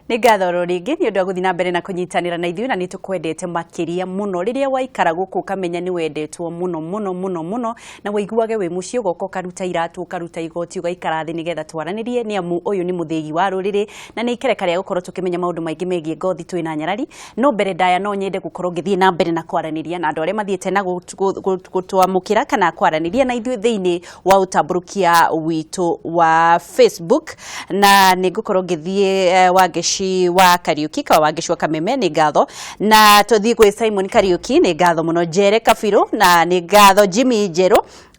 Nĩ ngatho oro rĩngĩ nĩ ũndũ wa gũthiĩ na mbere na kũnyitanĩra na ithuĩ, na nĩ tũkwendete makĩria mũno. Rĩrĩa waikara gũkũ ũkamenya nĩ wendetwo mũno mũno mũno mũno, na waiguage wĩ mũciĩ, ũgoka ũkaruta iratũ, ũkaruta igoti, ũgaikara thĩ nĩgetha twaranĩrie, nĩ amu ũyũ nĩ mũthĩgi wa rũrĩrĩ na nĩ ikereka rĩa gũkorwo tũkĩmenya maũndũ maingĩ megiĩ ngothi twĩ na nyarari. No mbere ndaya no nyende gũkorwo ngĩthiĩ na mbere na kwaranĩria na andũ arĩa mathiĩte na gũtwamũkĩra kana kwaranĩria na ithuĩ thĩinĩ wa ũtambũrũkia witũ wa Facebook, na nĩ ngũkorwo ngĩthiĩ Wangeci wa Kariuki ka Wangeci wa Kameme, nĩ ngatho, na tũthiĩ gwĩ Simon Kariuki, nĩ ngatho mũno, Njere Kabirũ, na nĩ ngatho Jimmy Njerũ,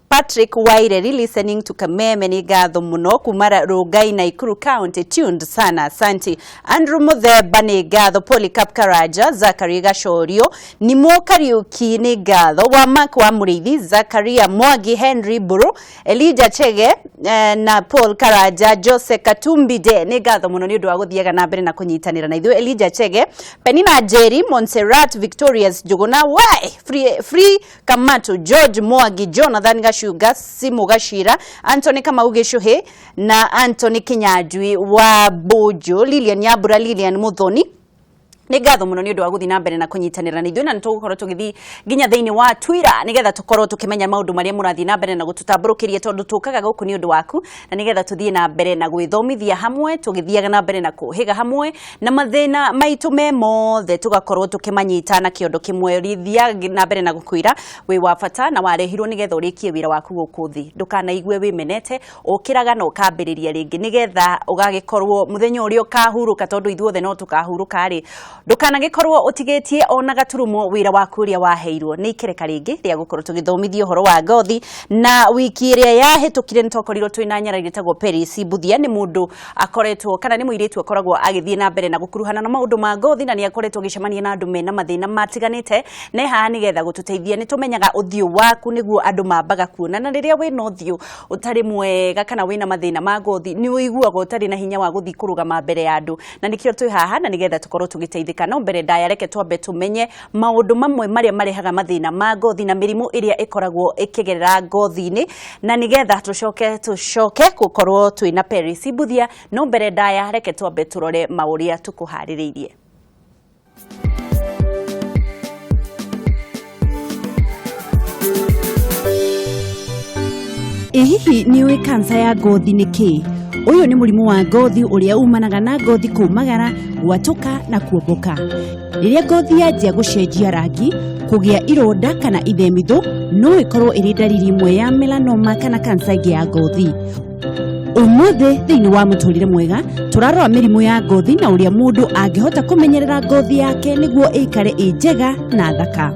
Patrick Waireri listening to Kameme, nĩ ngatho mũno, kuma Rongai, Nakuru County, tuned sana, asante. Andrew Muthemba, nĩ ngatho. Polycarp Karaja, Zachary Gacorio, Nimo Kariuki, nĩ ngatho, wa Mark wa Mũrĩithi, Zakaria Mwangi, Henry Mburu, Elijah Chege, na Paul Karaja, Jose Katumbi de, nĩ ngatho mũno nĩ ũndũ wa gũthiaga na mbere na kũnyitanĩra na ithuĩ. Elijah Chege, Penina Njeri, Montserrat Victorious Njuguna, we Free, Free Kamatu, George Mwangi, Jonathan Gacunga, Simu Gacira, Anthony Kamau Gĩcũhĩ na Anthony Kinyanjui wa Mbũnjũ, Lilian Nyambura, Lilian Muthoni, nĩ ngatho mũno nĩ ũndũ wa gũthiĩ na mbere na kũnyitanĩra na ithuĩ. Na nĩ tũgũkorwo tũgĩthiĩ nginya thĩinĩ wa Twitter nĩgetha tũkorwo tũkĩmenya maũndũ marĩa mũrathiĩ na mbere na gũtũtambũrũkĩria, tondũ tũkaga gũkũ nĩ ũndũ waku na nĩgetha tũthiĩ na mbere na gwĩthomithia hamwe, tũgĩthiaga na mbere na kũhĩga hamwe na mathĩna maitũ me mothe tũgakorwo tũkĩmanyita na kĩondo kĩmwe. Rithiaga na mbere na gũkwĩra wĩ wa bata na warehirwo nĩgetha ũrĩkie wĩra waku gũkũ thĩ. Ndũkanaigue wĩmenete, ũkĩraga na ũkambĩrĩria rĩngĩ nĩgetha ũgagĩkorwo mũthenya ũrĩa ũkahurũka, tondũ ithuothe no tũkahurũka rĩ, ndũkanagĩkorwo ũtigĩtie ona gaturumo wĩra waku ũrĩa waheirwo. Nĩ ikereka rĩngĩ rĩa gũkorwo tũgĩthomithio ũhoro wa ngothi, na wiki ĩrĩa yahĩtũkire nĩ twakorirwo twĩna nyarari ĩtagwo Peris Mbuthia. Nĩ mũndũ akoretwo kana nĩ mũirĩtu akoragwo agĩthiĩ na mbere na gũkuruhana na maũndũ ma ngothi, na nĩ akoretwo agĩcemania na andũ mena mathĩna matiganĩte, na haha nĩgetha gũtũteithia. Nĩ tũmenyaga ũthiũ waku nĩguo andũ mambaga kuona, na rĩrĩa wĩna ũthiũ ũtarĩ mwega kana wĩna mathĩna ma ngothi, nĩ ũiguaga ũtarĩ na hinya wa gũthiĩ kũrũgama mbere ya andũ, na nĩkĩo twĩ haha na nĩgetha tũkorwo tũgĩteithĩka. No mbere ndaya, reke twambe tũmenye maũndũ mamwe marĩa marehaga mathĩna ma ngothi na mĩrimũ ĩrĩa ĩkoragwo ĩkĩgerera ngothi-inĩ, na nĩgetha tũcoke gũkorwo twĩna Peris Mbuthia. No mbere ndaya, reke twambe tũrore maũrĩa tũkũharĩrĩirie. Ĩ hihi nĩ ũĩ kansa ya ngothi nĩ kĩĩ? Ũyũ nĩ mũrimũ wa ngothi ũrĩa umanaga na ngothi kũmagara, gwatũka na kuomboka. Rĩrĩa ngothi yanjia gũcenjia rangi, kũgĩa ironda kana ithemithũ, no ĩkorwo ĩrĩ ndariri ĩmwe ya melanoma kana kansa ĩngĩ ya ngothi. Ũmũthĩ thĩinĩ wa Mũtũrĩre Mwega tũrarora mĩrimũ ya ngothi na ũrĩa mũndũ angĩhota kũmenyerera ngothi yake nĩguo ĩikare ĩ njega na thaka.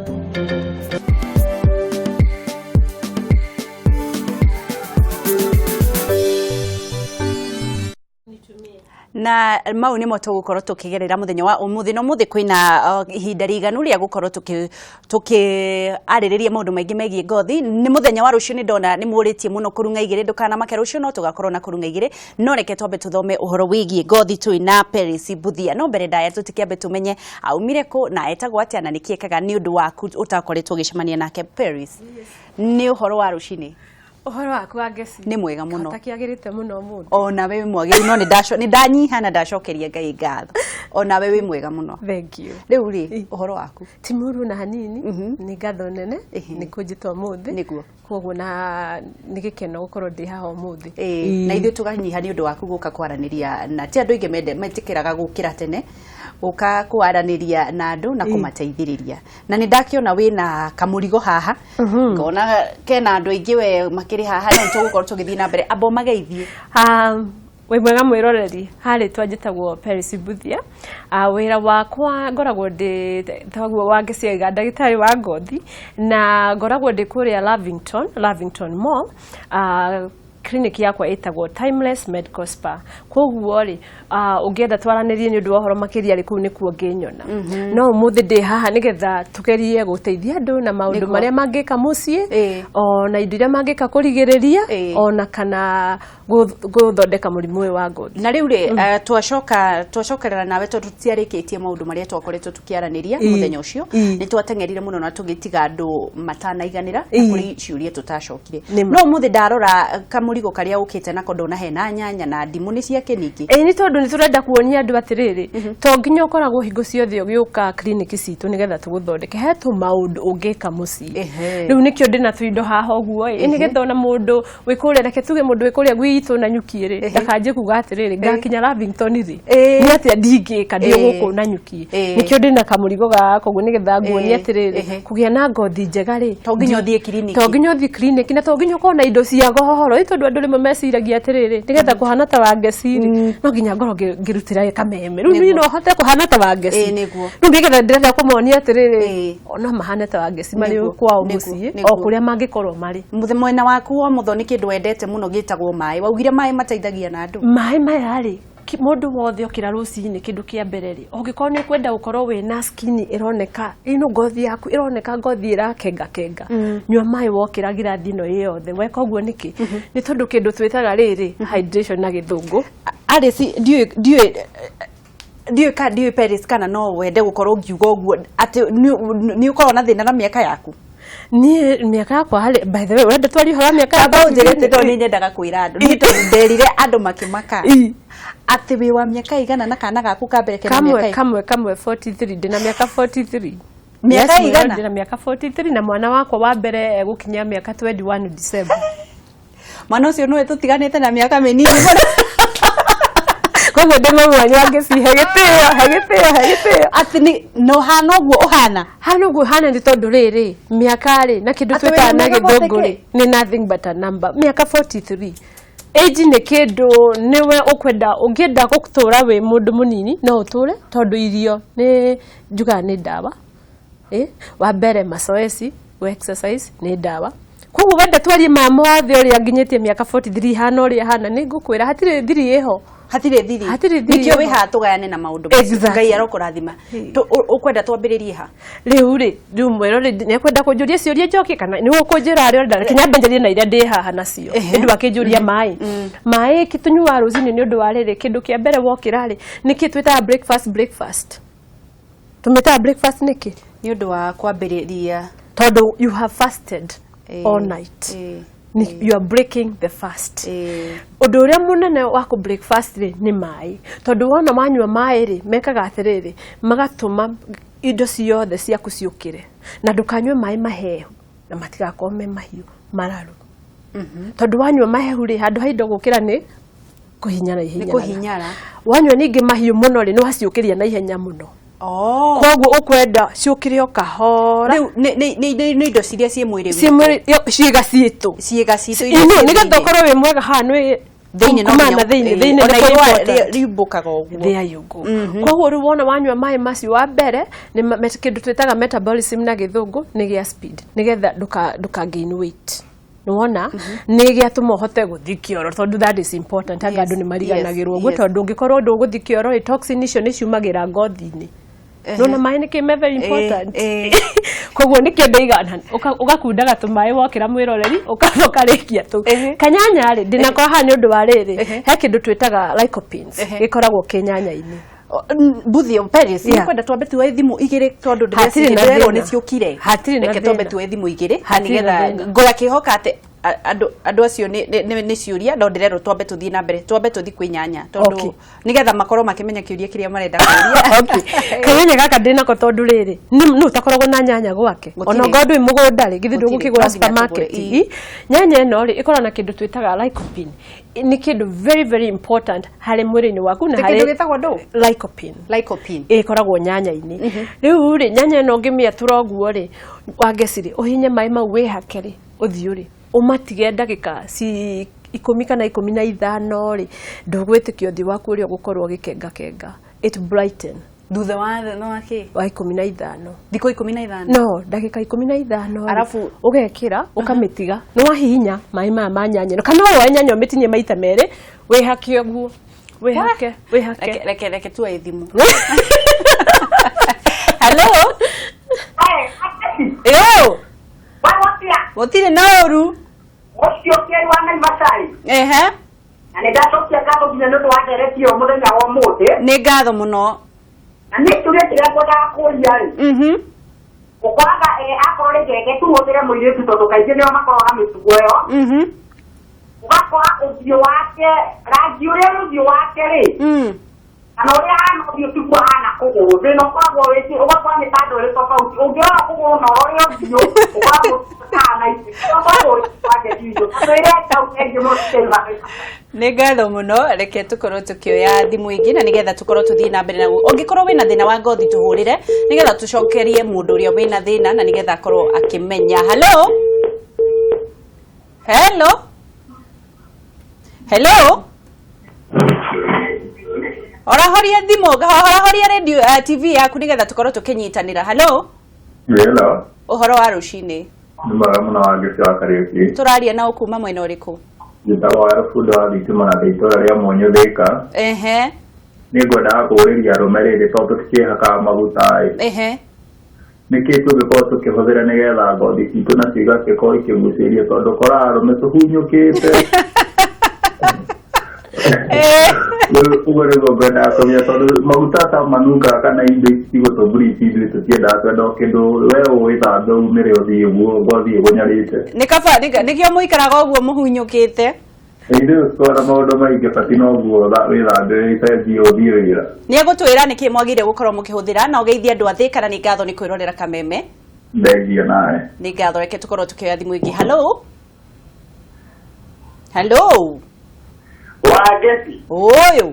Na mau nĩmo tũgũkorwo tũkĩgerera mũthenya wa ũmũthĩ, na ũmũthĩ kwĩna ihinda rĩiganu rĩa gũkorwo tũkĩarĩrĩria maũndũ maingĩ megiĩ ngothi. Nĩ mũthenya wa rũciũ, nĩ ndona nĩ mũrĩtie mũno kũrung'a igĩrĩ, ndũkanamake, rũciũ no tũgakorwo na kũrung'a igĩrĩ. No reke twambe tũthome ũhoro wĩgiĩ ngothi twĩ na Peris Mbuthia. No mbere ndaya, tũtikĩambe tũmenye aumire kũ na etagwo atĩa na nĩkĩ ekaga, nĩ ũndũ waku ũtakoretwo ũgĩcemania nake. Peris, nĩ ũhoro wa rũcinĩ? Ũhoro waku wa Ngeci? Nĩ mwega mũno. Ta kĩagĩrĩte mũno mũndũ. Ona we wĩ mwagĩrĩru, no nĩ ndanyiha na ndacokeria Ngai ngatho. Ona we wĩ mwega mũno. Thank you. Rĩu rĩ, ũhoro waku? Ti mũru na hanini. Nĩ ngatho nene nĩ kũnjĩta ũmũthĩ. Nĩguo. Koguo na nĩ gĩkeno gũkorwo ndĩ haha ũmũthĩ. Ĩĩ, na ithuĩ tũkanyiha nĩ ũndũ waku gũka kwaranĩria, na ti andũ aingĩ mende metĩkĩraga gũkĩra tene gũka kwaranĩria na andũ na kũmateithĩrĩria. Na nĩ ndakĩona wĩna kamũrigo haha, ngona kena andũ aingĩ we makĩrĩ haha, no tũgũkorwo tũgĩthiĩ na mbere. Amba ũmageithie. Wĩ mwega mwĩroreri, harĩtwa njĩtagwo Peris Mbuthia. Wĩra wakwa ngoragwo ndĩ taguo wangĩciaiga ndagĩtarĩ wa ngothi, na ngoragwo ndĩ kũrĩa Lavington, Lavington Mall. Clinic yakwa ĩtagwo Timeless Medical Spa. Koguo rĩ, ũngĩenda twaranĩrie nĩ ũndũ wa ũhoro makĩria rĩ, kũu nĩkuo ngĩnyona. No ũmũthĩ ndĩ haha nĩgetha tũgerie gũteithia andũ na maũndũ marĩa mangĩka mũciĩ, ona indo iria mangĩka kũrigĩrĩria, ona kana gũthondeka mũrimũ ũyũ wa ngothi. Na rĩu rĩ, twacoka twacokerera nawe, tondũ tũtiarĩkĩtie maũndũ marĩa twakoretwo tũkĩaranĩria mũthenya ũcio. Nĩ twateng'erire mũno na tũgĩtiga andũ matanaiganĩra, na kũrĩ ciũria tũtacokire. Nĩ ma. No ũmũthĩ ndarora kamũrigo Kamũrigo karĩa ũkĩte nako ndona hena nyanya na ndimũ nĩ ciake ningĩ. Ĩĩ, nĩ tondũ nĩ tũrenda kuonia andũ atĩrĩrĩ, to nginya ũkoragwo hingo ciothe ũgĩũka kiriniki citũ nĩgetha tũgũthondeke, he tũmaũndũ ũngĩka mũciĩ. Rĩu nĩkĩo ndĩna tũindo haha ũguo ĩ, nĩgetha ona mũndũ wĩ kũrĩa, reke tuge mũndũ wĩ kũrĩa gwitũ na nyuki rĩ, ndakanjie kuga atĩrĩrĩ, ngakinya Lavington rĩ, nĩ atĩa ndingĩka ndĩ gũkũ na nyuki. Nĩkĩo ndĩna kamũrigo gaka ũguo nĩgetha nguonie atĩrĩrĩ, kũgĩa na ngothi njega rĩ, To nginya ũthiĩ kiriniki. To nginya ũthiĩ kiriniki, na to nginya ũkorwo na indo cia goro ĩ, tondũ andũ rĩmwe meciragia atĩrĩrĩ, nĩgetha kũhana ta Wangeci rĩ, no nginya ngorwo ngĩrutĩra kameme rĩu niĩ no hote kũhana ta Wangeci. Nĩguo. Rĩu nĩgetha ndĩrenda kũmonia atĩrĩrĩ, no mahane ta Wangeci marĩ kwao mũciĩ, o kũrĩa mangĩkorwo marĩ. Mwena waku wa mũtho nĩ kĩndũ wendete mũno gĩtagwo maĩ. Waugire maĩ mateithagia na andũ. Maĩ maya rĩ, mũndũ wothe okĩra rũcinĩ, kĩndũ kĩa mbere rĩ, ũngĩkorwo nĩ ũkwenda gũkorwo wĩna skin ĩroneka ĩno, ngothi yaku ĩroneka ngothi ĩrakenga kenga, nyua maĩ wokĩra ngirathi ĩno ĩ yothe. Weka ũguo nĩkĩ? Nĩ tondũ kĩndũ twĩtaga rĩrĩ hydration na gĩthũngũ. Alice, ndiũĩ ka ndiũĩ Paris kana no wende gũkorwo ngiuga ũguo atĩ nĩ ũkoragwo na thĩna na mĩaka yaku. Niĩ mĩaka yakwa harĩ, by the way, ũrenda twarie ũhoro wa mĩaka yakwa? Ũnjĩrĩte tondũ nĩ nyendaga kwĩra andũ. Niĩ tondũ nderire andũ makĩmaka atĩ wĩ wa mĩaka igana na kana gaku ka mbere kena mĩaka kamwe 43, ndĩna mĩaka 43. Mĩaka igana? Ndĩna mĩaka 43 na mwana wakwa wa mbere egũkinyia mĩaka 21 December. Mwana ũcio nĩwe tũtiganĩte na mĩaka mĩnini mũno. Koguo ndĩ mamu wanyu Wangeci, he gĩtĩo, he gĩtĩo, he gĩtĩo. Atĩ nĩ na ũhana ũguo ũhana. Hana ũguo hana nĩ tondũ rĩrĩ, mĩaka rĩ, na kĩndũ twĩtaga na gĩthũngũ rĩ, nĩ nothing but a number. Mĩaka 43, age nĩ kĩndũ nĩwe ũkwenda, ũngĩenda gũtũra wĩ mũndũ mũnini no ũtũre, tondũ irio nĩ njugaga nĩ ndawa. Wa mbere mazoezi, exercise nĩ ndawa. Koguo wenda twarie maya mothe ũrĩa nginyĩtie mĩaka 43 hana ũrĩa hana, nĩ ngũkwĩra hatirĩ thiri ĩho. Hatirĩ thiri. Hatirĩ thiri. Nĩkĩo wĩ haha tũgayane na maũndũ macio. Ngai arokũrathima. Ũkwenda twambĩrĩrie ha? Rĩu rĩ, rĩu mwĩroreri nĩ ekwenda kũnjũria ciũria njokie kana nĩ ũkũnjĩra arĩa ũrenda? Reke nyambe njarie na iria ndĩ haha nacio. Nĩ ũndũ akĩnjũria maĩ. Maĩ tũnyuaga rũcinĩ nĩ ũndũ wa rĩrĩ, kĩndũ kĩa mbere wokĩra rĩ, nĩkĩ twĩtaga breakfast breakfast? Tũmĩtaga breakfast nĩkĩ? Nĩ ũndũ wa kwambĩrĩria. Tondũ you have fasted all night. You are breaking the fast. Ũndũ ũrĩa mũnene wa kũ breakfast rĩ nĩ maĩ, tondũ wona wanyua maĩ rĩ, mekaga atĩrĩrĩ, magatũma indo ciothe ciaku ciũkĩre, na ndũkanyue maĩ mahehu na matigakorwo me mahiũ, mararu, tondũ wanyua mahehu rĩ, handũ ha indo gũkĩra nĩ kũhinyara ihinyara. Kũhinyara. Wanyua ningĩ mahiũ mũno rĩ, nĩ waciũkĩria na ihenya mũno. Koguo ũkwenda ciũkĩre o kahora. Rĩu nĩ indo ciria ciĩ mwĩrĩ witũ, ciĩga citũ, ciĩga citũ. Nĩgetha ũkorwo wĩ mwega haha nĩ thĩinĩ, no na thĩinĩ, thĩinĩ ona irũa riumbũkaga ũguo. There you go. Koguo rĩu wona wanyua maĩ macio, wa mbere nĩ kĩndũ twĩtaga metabolism na gĩthũngũ nĩ gĩa speed, nĩgetha ndũka gain weight. Nĩwona nĩ gĩatũma ũhote gũthiĩ kĩoro, tondũ that is important. Anga andũ nĩ mariganagĩrwo ũguo, tondũ ũngĩkorwo ndũgũthiĩ kĩoro ĩ, toxin icio nĩ ciumagĩra ngothi-inĩ. Nona maĩ nĩkĩ me very important. Koguo nĩkĩo ndoiga ũgakundaga tũmaĩ wokĩra, mwĩroreri, ũkamba ũkarĩkia tũu. Kanyanya rĩ, ndĩnako haha nĩ ũndũ wa rĩrĩ, he kĩndũ twĩtaga lycopenes gĩkoragwo kĩ nyanya-inĩ. Buthio Paris, nĩ kwenda twambe tuoe thimũ igĩrĩ tondũ ndĩrerwo nĩ ciũkire. Hatirĩ na Reke twambe tuoe thimũ igĩrĩ nĩgetha ngũrakĩhoka atĩ andũ acio nĩ ciũria, no ndĩrerwo twambe tũthiĩ na mbere, twambe tũthiĩ kwĩ nyanya tondũ nĩgetha makorwo makĩmenya kĩũria kĩrĩa marenda kũria. Kanyanya gaka ndĩnako tondũ rĩrĩ, nĩ ũtakoragwo na nyanya gwake, ona ngorwo ndũĩ mũgũnda rĩ, githĩ ndũgũkĩgũra supermarket? Nyanya ĩno rĩ, ĩkoragwo na kĩndũ twĩtaga lycopene, nĩ kĩndũ very very important harĩ mwĩrĩ-inĩ waku na harĩ kĩndũ gĩtagwo ndũ lycopene. Lycopene. Ĩkoragwo nyanya-inĩ. Rĩu rĩ, nyanya ĩno ũngĩmĩatũra ũguo rĩ, Wangeci rĩ, ũhinye maĩ mau wĩhake rĩ ũthiũ rĩ, ũmatige ndagĩka ci 10 kana 15 rĩ, ndũgwĩtĩkia ũthiũ waku ũrĩa ũgũkorwo ũgĩkenga kenga. It brighten. Thutha wa no wa kĩ? Wa 15. Thikũ 15? No ndagĩka 15. Arabu ũgekĩra, ũkamĩtiga, nĩ wahihinya maĩ maya ma nyanya ĩno, kana woe nyanya ũmĩtinie maita merĩ, wĩhake ũguo, wĩhake, wĩhake. Reke tuoe thimũ. Hello. Yo. Gũtirĩ na ũru. Ũcio kĩarĩ wa Naivasha. Ehe. Na nĩ ndacokia ngatho nginya nĩ ũndũ wa ndereti ĩyo mũthenya wa ũmũthĩ. Nĩ ngatho mũno. Na nĩ kĩũria kĩrĩa ngwendaga kũria rĩ, ũkoraga akorwo rĩngĩ, reke tũhũthĩre mũirĩtu tondũ kaingĩ nĩo makoragwo na mĩtugo ĩyo. Ũgakora Ũgakora ũthiũ wake rangi ũrĩa ũthiũ wake rĩ kana ũrĩa ahana ũthiũ tiguo ahana kũgũrũ thĩna ũkoragwo wĩkĩ ũgakora nĩ ta andũ erĩ tofauti ũngĩrora kũgũrũ na ũrore ũthiũ ũkoragwo ũtahana ũkoragwo wake tindũ twĩre thank you mũno. Nĩ ngatho mũno, reke tũkorwo tũkĩoya thimũ ĩngĩ na nĩgetha tũkorwo tũthiĩ na mbere naguo. Ũngĩkorwo wĩna thĩna wa ngothi tũhũrĩre nĩgetha tũcokerie mũndũ ũrĩa wĩna thĩna na nĩgetha akorwo akĩmenya. Hello, hello, hello, horahoria thimũ, horahoria radio, TV yaku nĩgetha tũkorwo tũkĩnyitanĩra. Hello. Hello. Ũhoro wa rũcinĩ? Nĩ mwega mũno, Wangeci wa Kariũki. Tũraria nao kuma mwena ũrĩkũ? Njĩtagwo Werũ wa thitima na ndĩ itũũra rĩa Mũnyũ Thĩka. Nĩ ngwendaga kũũrĩria arũme rĩrĩ, tondũ tũtikĩhakaga maguta ĩ, nĩkĩ tũngĩkorwo tũkĩhũthĩra nĩgetha ngothi citũ nacio igagĩkorwo ikĩgucĩrĩria, tondũ ũkoraga arũme tũhunyũkĩte. Rĩu ũguo nĩguo ngwendaga kũmenya, tondũ maguta ta manungaga kana indo ici cigũtũmburici ithuĩ tũtiendaga, twenda o kĩndũ we ũwĩthambe umĩre ũthiĩ ũguo ngothi ĩgũnyarĩte. Nĩ kaba nĩkĩo mũikaraga ũguo mũhunyũkĩte. Ithuĩ tũkoragwo na maũndũ maingĩ bati noguo wĩthambe wĩcenjie ũthiĩ wĩra. Nĩ egũtwĩra nĩkĩ mwagĩrĩire gũkorwo mũkĩhũthĩra na ũgeithie andũ a Thĩka, na nĩ ngatho nĩ kwĩrorera Kameme. Thengiũ nawe. Nĩ ngatho, reke tũkorwo tũkĩoya thimũ ĩngĩ. Hello, hello. Wangeci. Ũyũ.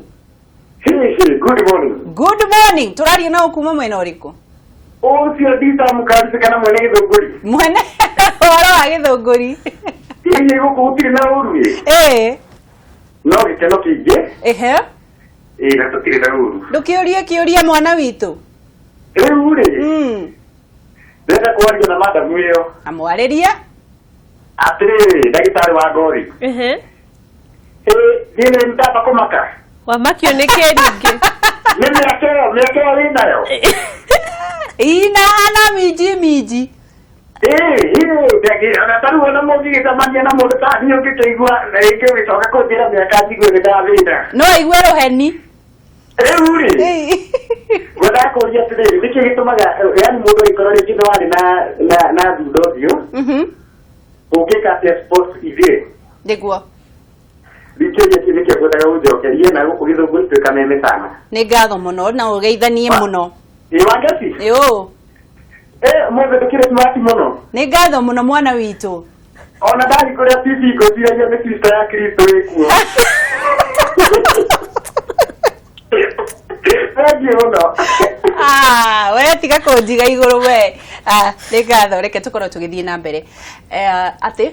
Hihi, good morning. Good morning, tũraria nao kuma mwena ũrĩkũ? Ũcio ndita mũkarisi kana mwene Gĩthũngũri. Mwene ũhoro wa Gĩthũngũri. Hihi gũkũ gũtirĩ na ũru ĩ? Ĩĩ. No gĩkeno kĩingĩ. Ĩ, na tũtirĩ na ũru. Ndũkĩũrie kĩũria, mwana witũ. Rĩu rĩ, ndĩrenda kwaria na madamu ĩyo. Amwarĩria. Atĩrĩrĩ, ndagĩtarĩ wa ngothi. Ĩ, niĩ nĩ ndamba kũmaka. Wamakio nĩ kĩ rĩngĩ? Nĩ mĩaka ĩyo wĩnayo. Inahana minji minji. Ĩĩ, ona ta rĩu ona mũngĩgĩcemania na mũndũ ta niĩ ũngĩkĩigua na rĩngĩ ũgĩcoka kũnjĩra mĩaka njigue nĩ ndathĩna. No aigue rũheni. Rĩu rĩ, ngwendaga kũũria atĩrĩrĩ, nĩkĩ gĩtũmaga yani mũndũ agĩkorwo rĩngĩ nĩ warĩ na thundo ũthiũ, ũngĩka atĩa sports ithire? Nĩguo. Rĩu kĩũria kĩu nĩkĩo ngwendaga ũnjokerie, na gũkũ Gĩthũngũri twĩ Kameme sana. Nĩ ngatho mũno na ũgeithanie mũno. Ĩ, Wangeci. Ĩũ. Ĩ, ũmũthĩ ndũkĩrĩ smart mũno. Nĩ ngatho mũno, mwana witũ. Ona ndathi kũrĩa TV ngwĩciragia nĩ sister ya Kristo ĩkuo. Thengiũ mũno. Ah, we tiga kũnjiga igũrũ we. Ah, nĩ ngatho, reke tũkorwo tũgĩthiĩ na mbere. Atĩ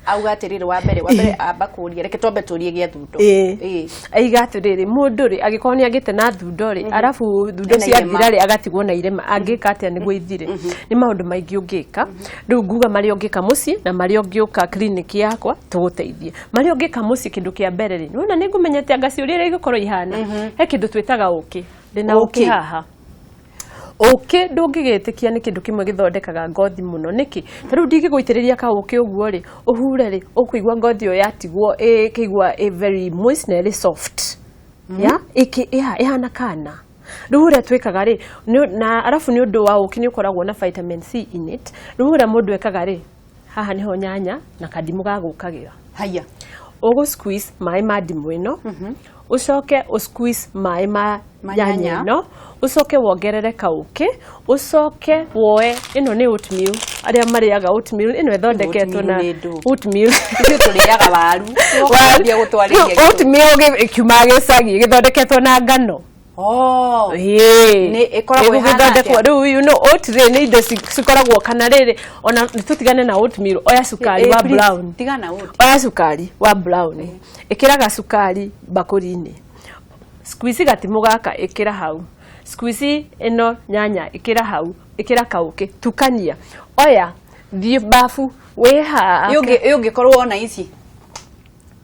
auga atĩrĩrĩ, wa mbere amba kũria, reke twambe tũrie gĩa thundo. Ĩĩ. Aiga atĩrĩrĩ, mũndũ rĩ angĩkorwo nĩ agĩte na thundo rĩ, arabu thundo Ena irema. ciathira rĩ, agatigwo na irema, angĩka atĩa nĩguo ithire? Nĩ maũndũ maingĩ ũngĩka. Rĩu nguga marĩa ũngĩka mũciĩ na marĩa ũngĩũka clinic yakwa tũgũteithie. Marĩa ũngĩka mũciĩ, kĩndũ kĩa mbere rĩ, nĩwona nĩ ngũmenyete anga ciũria iria igũkorwo ihana, he kĩndũ twĩtaga ũkĩ. Ndĩna ũkĩ Ũkĩ. haha. Ũkĩ ndũngĩgĩtĩkia nĩ kĩndũ kĩmwe gĩthondekaga ngothi mũno. Nĩkĩ? Ta rĩu ndingĩgũitĩrĩria kaũkĩ ũguo rĩ, ũhure rĩ, ũkũigua ngothi ĩyo yatigwo ĩkĩigua ĩ very moist na ĩrĩ soft ya ĩkĩ ya ĩhana kana. Rĩu ũrĩa twĩkaga rĩ, na arabu nĩ ũndũ wa ũkĩ nĩ ũkoragwo na vitamin C in it. Rĩu ũrĩa mũndũ ekaga rĩ, haha nĩho nyanya na kandimũ gagũkagĩra. Haya. Ũgũ squeeze maĩ ma ndimũ ĩno, ũcoke ũ squeeze maĩ ma Ma nyanya nyanya. ĩno, ũcoke wongerere kaũkĩ, ũcoke woe ĩno nĩ oatmeal, arĩa marĩaga oatmeal ĩno ĩthondeketwo Oatmeal na nĩ ndũ? Oatmeal. Ithuĩ tũrĩaga waru. Waru gũtwarĩria. Oatmeal ĩkiumaga gĩcagi, gĩthondeketwo na ngano. Oh. Ĩĩ. Nĩ ĩkoragwo ĩhana Ĩgũgĩthondekwo atĩa? rĩu, oat rĩ, nĩ indo cikoragwo kana rĩrĩ, ona tũtigane na oatmeal, oya cukari wa Please, brown. Tigana oat. Oya cukari wa brown, ĩkĩraga cukari mbakũri-inĩ, squeeze gatimũ gaka, ĩkĩra hau, squeeze ĩno nyanya, ĩkĩra hau, ĩkĩra kaũkĩ, tukania, oya thiĩ bafu wĩhake. Ĩ ũngĩkorwo ona ici.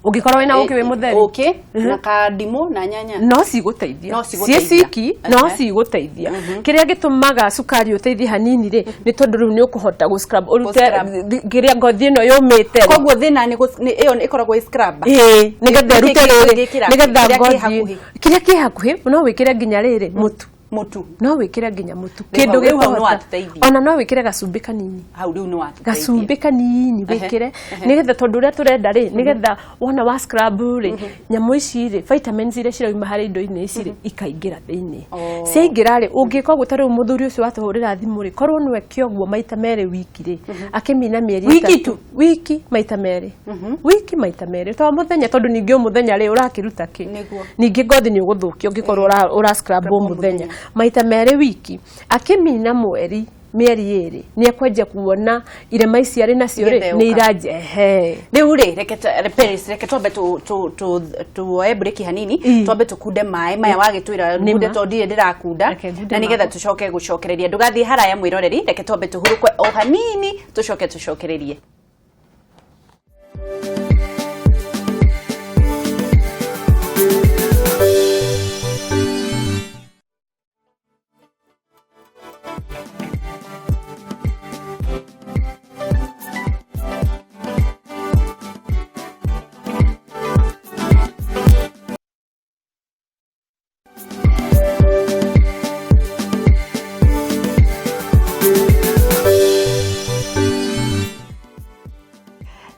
Ũngĩkorwo wĩna ũkĩ wĩ mũtheru. Ũkĩ na kandimũ na nyanya. No cigũteithia. No cigũteithia. Ciĩ ciki no cigũteithia. Kĩrĩa gĩtũmaga cukari ũteithie hanini rĩ, nĩ tondũ rĩu nĩ ũkũhota gũ scrub ũrute Gũ-scrub. kĩrĩa ngothi ĩno yũmĩte rĩ. Koguo thĩna nĩ ĩyo ĩkoragwo ĩ scrub. Ĩĩ, nĩgetha Nĩkĩ ĩrute rĩrĩ ũngĩkĩra? nĩgetha Kĩrĩa kĩ ngothi hakuhĩ? kĩrĩa kĩ hakuhĩ no wĩkĩre nginya rĩrĩ mũtu. Mutu no wikire nginya mutu kindu gikuhota ona no wikire gacumbi kanini hau riu no watuteithia gacumbi kanini wikire nigetha tondu uria turenda ri nigetha wona wa scrub ri nyamu ici ri vitamins iria cirauma hari indo-ini ici ri ikaingira thiini ciaingira ri ungika uguo ta riu muthuri ucio watuhurira thimu ri korwo nwe kioguo maita meri wiki ri akimina mieri wiki tu wiki maita meri wiki maita meri to muthenya tondu ningi muthenya ri urakiruta ki ningi ngothi ni uguthukia ungikorwo ura scrub muthenya maita mere wiki akimina mweri mieri iri ni akwenja kuona irema ici ari nacio ri ni iraje ehe riu ri reke Paris reke twambe tu tu tu tuoe break hanini twambe tukunde mai maya wagitwira ngunde to ndire ndirakunda na nigetha tucoke gucokereria ndugathie haraya mwiroreri reke twambe tuhurukwe o hanini tucoke tucokererie.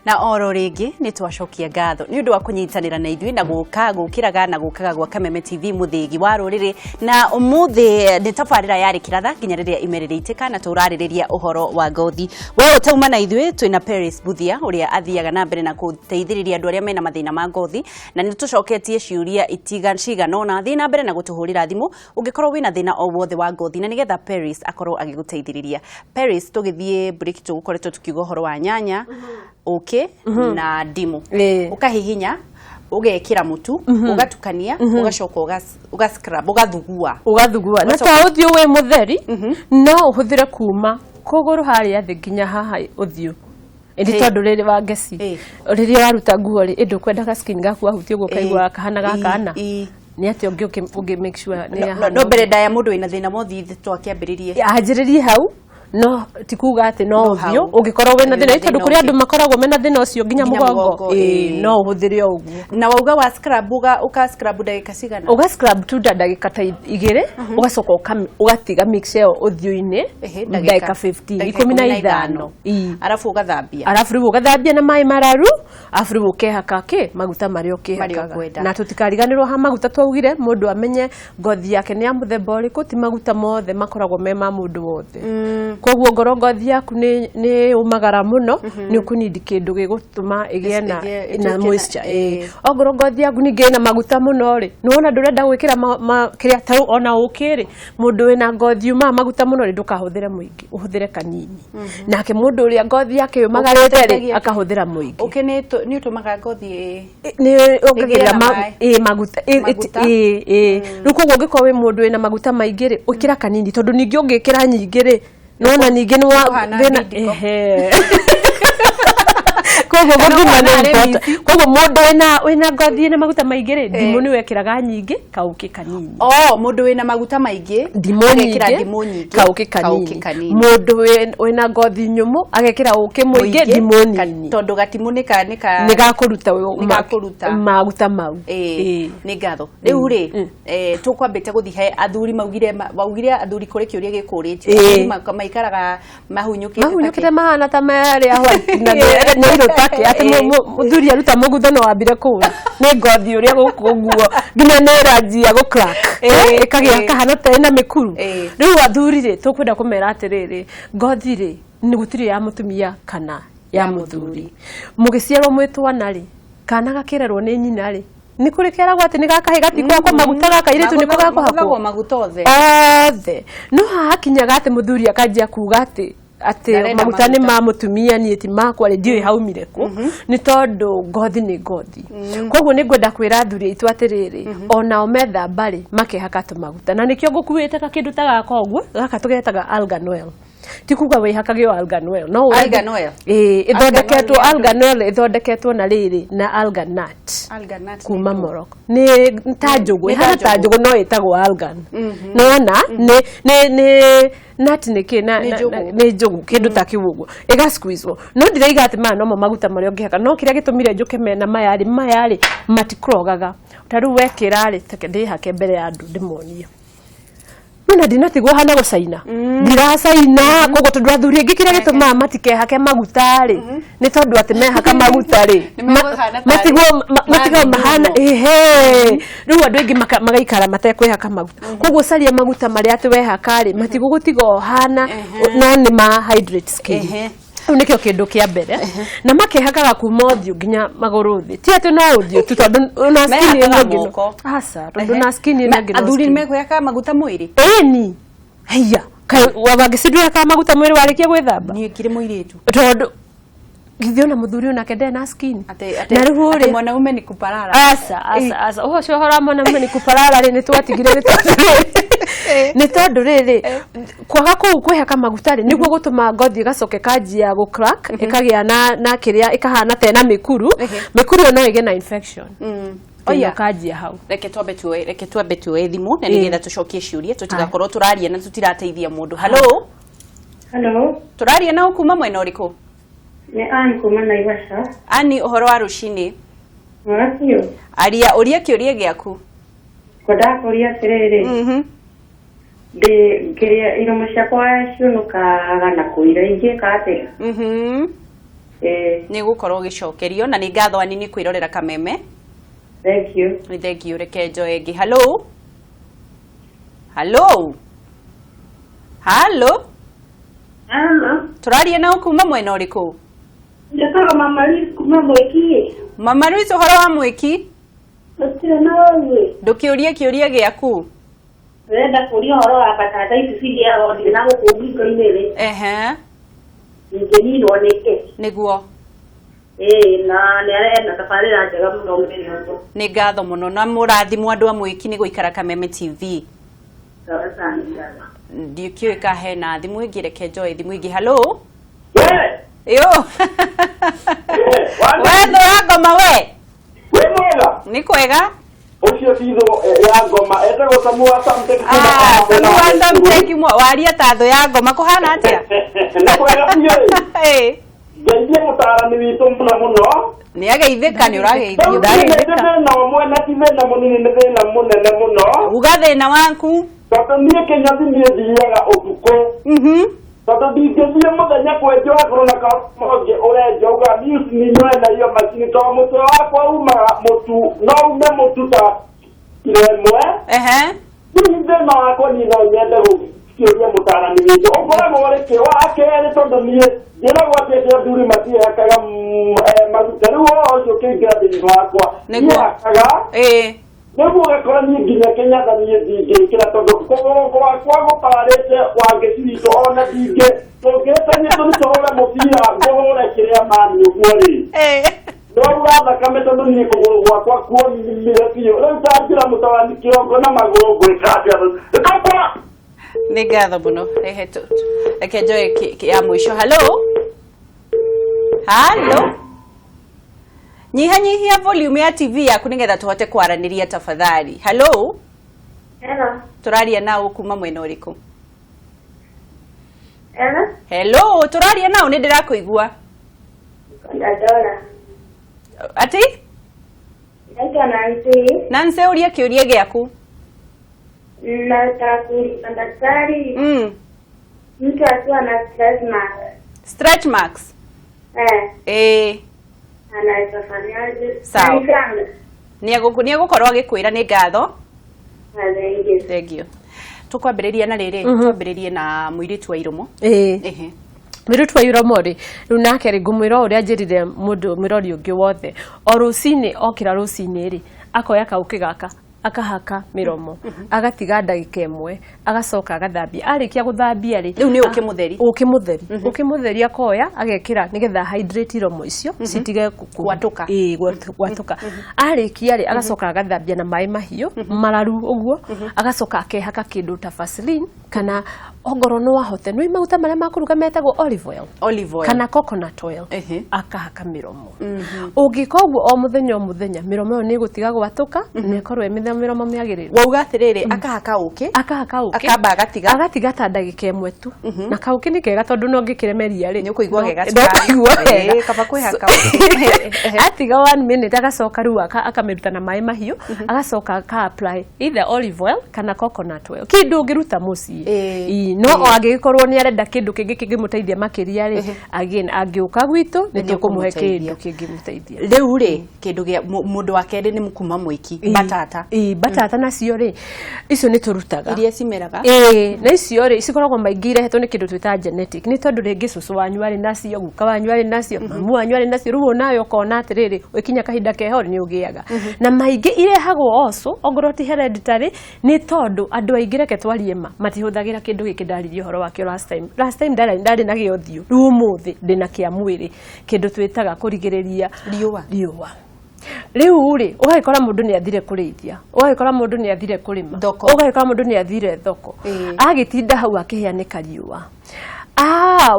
Na oro ringi ni twacokia ngatho ni undu wa kunyitanira na ithui na guka gukiraga na gukaga gwa Kameme TV muthigi wa ruriri na umuthi ni tabarira yari kiratha nginya riria imeririitika na turaririria uhoro wa ngothi we utauma na ithui twina Paris Buthia uria athiaga na mbere na guteithiriria andu aria mena mathina ma ngothi na ni tucoketie ciuria itiga cigana ona thi na mbere na gutuhurira thimu ungikorwo wina thina o wothe wa ngothi na nigetha Paris akorwo agiguteithiriria. Paris tugithie break tugukoretwo tukiuga uhoro wa nyanya uki na ndimu ukahihinya ugekira mutu ugatukania ugacoka uga scrub ugathugua ugathugua na ta uthio we mutheri no uhuthire kuma kuguru haria thi nginya haha uthio indi tondu riri wa ngeci riri waruta nguo ri indu kwendaga skin gaku wahutie uguo kaigua kahana gakana ni ati ungi make sure ni no mbere ndaya mundu wina thina mothi twakiambiririe anjiririe hau no ti kuga ati no uthio ungikorwo wina thina tondu kuri andu makoragwo mena thina ucio nginya mugongo no uhuthire uguo na wauga wa scrub uga scrub ndagika cigana uga scrub tu ndagika ta igiri ugacoka ugatiga mix ĩyo uthio-ini ndagika 15 15 arafu ugathambia arafu riu ugathambia na mai mararu arafu riu ukehaka ki maguta maria ukihakaga na tutikariganirwo ha maguta twaugire mundu amenye ngothi yake ni ya muthemba uriku ti maguta mothe makoragwo me ma mundu wothe koguo ngoro ngothi yaku ni umagara muno ni ukunidi kindu gigutuma igie na moisture ongoro ngothi yaku ningi ina maguta muno ri ni wona ndurenda gwikira kiria ta ona uki ri mundu wina ngothi uma maguta muno ri ndukahuthire muingi uhuthire kanini nake mundu uria ngothi yake yumagarite ri akahuthira muingi uki ni utumaga ngothi ni ongagirira maguta riu koguo ungikorwo wi mundu wina maguta maingi ri ukira kanini tondu ningi ungikira nyingi ri nona ningi ni wa thina ehe koguo gũthima nĩ important koguo mũndũ wĩna ngothi ĩna maguta maingĩ rĩ ndimũ nĩ wekĩraga nyingĩ kaũkĩ kanini oh mũndũ wĩna maguta maingĩ ndimũ nyingĩ kaũkĩ kanini mũndũ wĩna ngothi nyũmũ agekĩra ũkĩ mũingĩ ndimũ nini tondũ gatimũ nĩ gakũruta maguta mau nĩ ngatho rĩu rĩ tũkwambĩte gũthiĩ he athuri maugire athuri kũrĩ kĩũria gĩkũrĩtio maikaraga mahunyũkĩte mahana ta marĩa white na nĩ take ati muthuri aruta mugutho no ambire kura ni ngothi uria guku guo nginya ni ranjia gu crack ikagia kahana ta ina mikuru riu athuri ri tukwenda kumera atiriri ngothi ri ni gutiri ya mutumia kana ya muthuri mugiciarwo mwitwana ri kana gakirerwo ni nyina ri ni kuri keragwo ati ni gakahe gatikwakwo maguta gaka iritu niko gakuhakwo maguta othe othe no hakinyaga ati muthuri akanjia kuga ati ati maguta ni ma mutumia ni ti makwa ri ndiũĩ haumire kũ ni tondu ngothi ni ngothi koguo ni ngwenda kwira athuri aitũ atiriri onao methamba ri makehaka tũmaguta na nikio ngukuĩte kakindu ta gaka ũguo gaka tũgetaga algan oil ti kuga wĩhakage o algan oil no algan oil ithondeketwo algan oil ithondeketwo na rĩrĩ na algan nut kuma Morocco ni ta njũgũ ĩhana ta njũgũ no ĩtagwo algan nona ni nut nĩ kĩ na nĩ njũgũ kĩndũ ta kĩu ũguo ĩga squeeze no ndiraiga atĩ maya nomo maguta marĩa ũngĩhaka no kĩrĩa gĩtũmire njũke mena maya rĩ matikrogaga ta rĩu wekĩra rĩ ndĩhake mbere ya andũ ndĩmonie Nona ndinatigwo hana gũcaina ndiracaina koguo tondũ athuri aingĩ kĩrĩa gĩtũmaga matikehake maguta rĩ nĩ tondũ atĩ mehaka maguta rĩ matigwo mahana ehe rĩu andũ aingĩ magaikara matekwĩhaka maguta koguo caria maguta marĩa atĩ wehaka rĩ matigũgũtiga ũhana no nĩ ma hydrate skin. Rĩu nĩkĩo kĩndũ kĩa mbere na makehakaga kuma ũthiũ nginya magũrũ thĩ ti atĩ no ũthiũ tu tondũ na skin ĩno ĩngĩ aca tondũ na skin ĩno ĩngĩ athuri nĩmekwĩhakaga maguta mwĩrĩ ĩni haiya wangĩcindwĩhakaga maguta mwĩrĩ warĩkia gwĩthamba niĩ ngĩrĩ mũirĩtu tondũ githĩ ona mũthuri onake ndarĩ na skin na rĩu rĩ mwanaume ni kuparara aca aca aca ũcio ũhoro wa mwanaume ni kuparara rĩ nĩ twatigire nĩ tondũ rĩrĩ kwaga kũu kwĩhaka maguta rĩ nĩguo gũtũma ngothi ĩgacoka ĩkanjia gũ crack ĩkagĩa na kĩrĩa ĩkahana ta ĩna mĩkuru mĩkuru ĩyo no ĩgĩe na infection oya kanjia hau reke twambe tuoe thimũ na nĩgetha tũcokie ciũria tũtigakorwo tũraria na tũtirateithia mũndũ. Hello hello tũraria na kuma mwena ũrĩkũ? Nĩ Ann kuma Naivasha. Ann ũhoro wa rũcinĩ? Mwega biũ. Aria ũria kĩũria gĩaku. Ngwendaga kũria atĩrĩrĩ ndĩ iromo ciakwa ciũnũkaga na kũira ingĩka atĩa? Nĩ gũkorwo ũgĩcokerio na nĩ ngatho Ann nĩ kwĩrorera Kameme. Thank you. Thank you. Reke njoe ĩngĩ. Hello hello hello hello tũraria na kuma mwena ũrĩkũ? Njĩtagwo Mama Ruth kuma Mwĩki. Mama Ruth ũhoro wa Mwĩki? Gũtirĩ na ũguĩ. Ndũkĩũrie kĩũria gĩaku. Ndĩrenda kũria ũhoro wa batata ici cigĩaga thĩ na gũkũ ngingo-inĩ rĩ. Ehe. Ingĩninwo nĩkĩ? Nĩguo. Ĩĩ na nĩ arenda tabarĩra njega mũno mũthenya ũyũ. Nĩ ngatho mũno na mũrathimwo andũ a Mwĩki nĩ gũikara Kameme TV. Sawa sana ngatho. Ndikĩũĩ ka hena thimũ ĩngĩ reke njoe thimũ ĩngĩ. Hello yo we thũ ya ngoma we wĩ mwega? Nĩ kwega. Ũcio ti thũ ya ngoma etagwo Samu wa Samtech. Samu wa Samtech waria ta thũ ya ngoma kũhana atĩa? Nĩ kwega biũ. Ngeithie mũtaarani witũ mũno mũno. Nĩ ageithĩka nĩ ũrageithio. Nĩ thĩna ũmwe na ti thĩna mũnini nĩ thĩna mũnene mũno. Uga thĩna waku. Tondũ niĩ kĩnyothi niĩ thiaga ũtukũ. Tondũ ndingĩthiĩ mũthenya kwenjwo akorwo na kaũngĩ ũrenja uga news nĩ nyoe na iyo macini tondũ mũtwe wakwa umaga mũtu no ume mũtu ta kiro ĩmwe. Hihi thĩna wakwa niĩ no nyende gũkĩũria mũtaarani witũ ũkoragwo ũrĩ kĩ wa kerĩ tondũ niĩ njĩragwo atĩ atĩ athuri matiĩhakaga maguta rĩu ũhoro ũcio ũkĩingĩra thĩinĩ wakwa niĩhakaga nĩguo ũgakora niĩ nginya Kenyatta niĩ ndingĩkĩra tondũ kũgũrũ gwakwa gũpararĩte Wangeci witũ ona ndingĩ tũngĩtania tũhũre mũbira ngũhũre kĩrĩa mani ũguo rĩ no thakame tondũ niĩ kũgũrũ gwakwa kuonire biũ rĩu ta njĩra mũtaarani kĩongo na magũrũ ngwĩka atĩa? Nĩ ngatho mũno reke njoe ya mũico. Hello hello nyihanyihia volume ya TV yaku nĩgetha tũhote kwaranĩria tafadhali. Hello hello tũraria nao kuma mwena ũrĩkũ? Hello hello tũraria nao nĩ ndĩrakũigua. Ndora atĩ naitwa Nancy. Nancy ũria kĩũria gĩaku. Nataka kuuliza daktari. Mtu akiwa na stretch marks. Stretch marks? Anaweza fanyaje? Sawa. Nĩ egũkorwo agĩkwĩra nĩ ngatho. Thank you. Tũkwambĩrĩria na rĩrĩ twambĩrĩrie na mũirĩtu wa iromo. Mũirĩtu wa iromo rĩ rĩu nake rĩ ngũmwĩra ũrĩa njĩrire mũndũ mwĩrori ũngĩ wothe o rũcinĩ okĩra rũcinĩ rĩ akoya kaũkĩ gaka akahaka miromo agatiga ndagika ĩmwe agacoka agathambia arĩkia gũthambia rĩ rĩu nĩ ũkĩ mũtheri ũkĩ mũtheri ũkĩ mũtheri akoya agekĩra nĩgetha hydrate iromo icio citige gwatũka ĩĩ gwatũka arĩkia rĩ agacoka agathambia na maĩ mahiũ mararu ũguo agacoka akehaka kĩndũ ta Vaseline kana ongorwo no ahote nĩ maguta marĩa ma kũruga metagwo olive oil kana coconut oil akahaka mĩromo ũngĩka ũguo o mũthenya o mũthenya mĩromo ĩyo nĩ ĩgũtiga gwatũka na ĩkorwo ĩ mĩromo mĩagĩrĩru. Wauga atĩrĩrĩ, akahaka ũkĩ, akamba agatiga, agatiga ta ndagĩka ĩmwe tu. Na kaũkĩ nĩ kega tondũ no ngĩkĩremeria rĩ, nĩ ũkũigua wega cukari. Wega. Kaba kwĩhaka ũkĩ. Atiga 1 minute agacoka rĩu akamĩruta na maĩ mahiũ, agacoka aka apply either olive oil kana coconut oil, kĩndũ ũngĩruta mũciĩ. No angĩgĩkorwo nĩ arenda kĩndũ kĩngĩ kĩngĩmũteithia makĩria rĩ, again angĩũka gwitũ nĩ tũkũmũhe kĩndũ kĩngĩmũteithia. Rĩu rĩ, kĩndũ gĩa mũndũ wa kerĩ nĩ kuma mwĩki, batata. Batata nacio rĩ, icio nĩ tũrutaga iria cimeraga. Na icio rĩ cikoragwo maingĩ irehetwo nĩ kĩndũ twĩtaga genetic, nĩ tondũ rĩngĩ cũcũ wanyu arĩ nacio, guka wanyu arĩ nacio, mamu wanyu arĩ nacio, rĩu onawe ũkona atĩrĩrĩ, ũkinya kahinda keho nĩ ũgĩaga. Na maingĩ irehagwo also ongorwo ti hereditary, nĩ tondũ andũ aingĩ, reke twarie ma, matihũthagĩra kĩndũ gĩkĩ ndaririe ũhoro wakĩo last time. Last time ndarĩ na gĩa ũthiũ, rĩu ũmũthĩ ndĩna kĩa mwĩrĩ, kĩndũ twĩtaga kũrigĩrĩria riũa. Rĩu rĩ, ũgagĩkora mũndũ nĩ athire kũrĩithia, ũgagĩkora mũndũ nĩ athire kũrĩma, ũgagĩkora mũndũ nĩ athire thoko, agĩtinda hau akĩhĩa nĩ kariũa.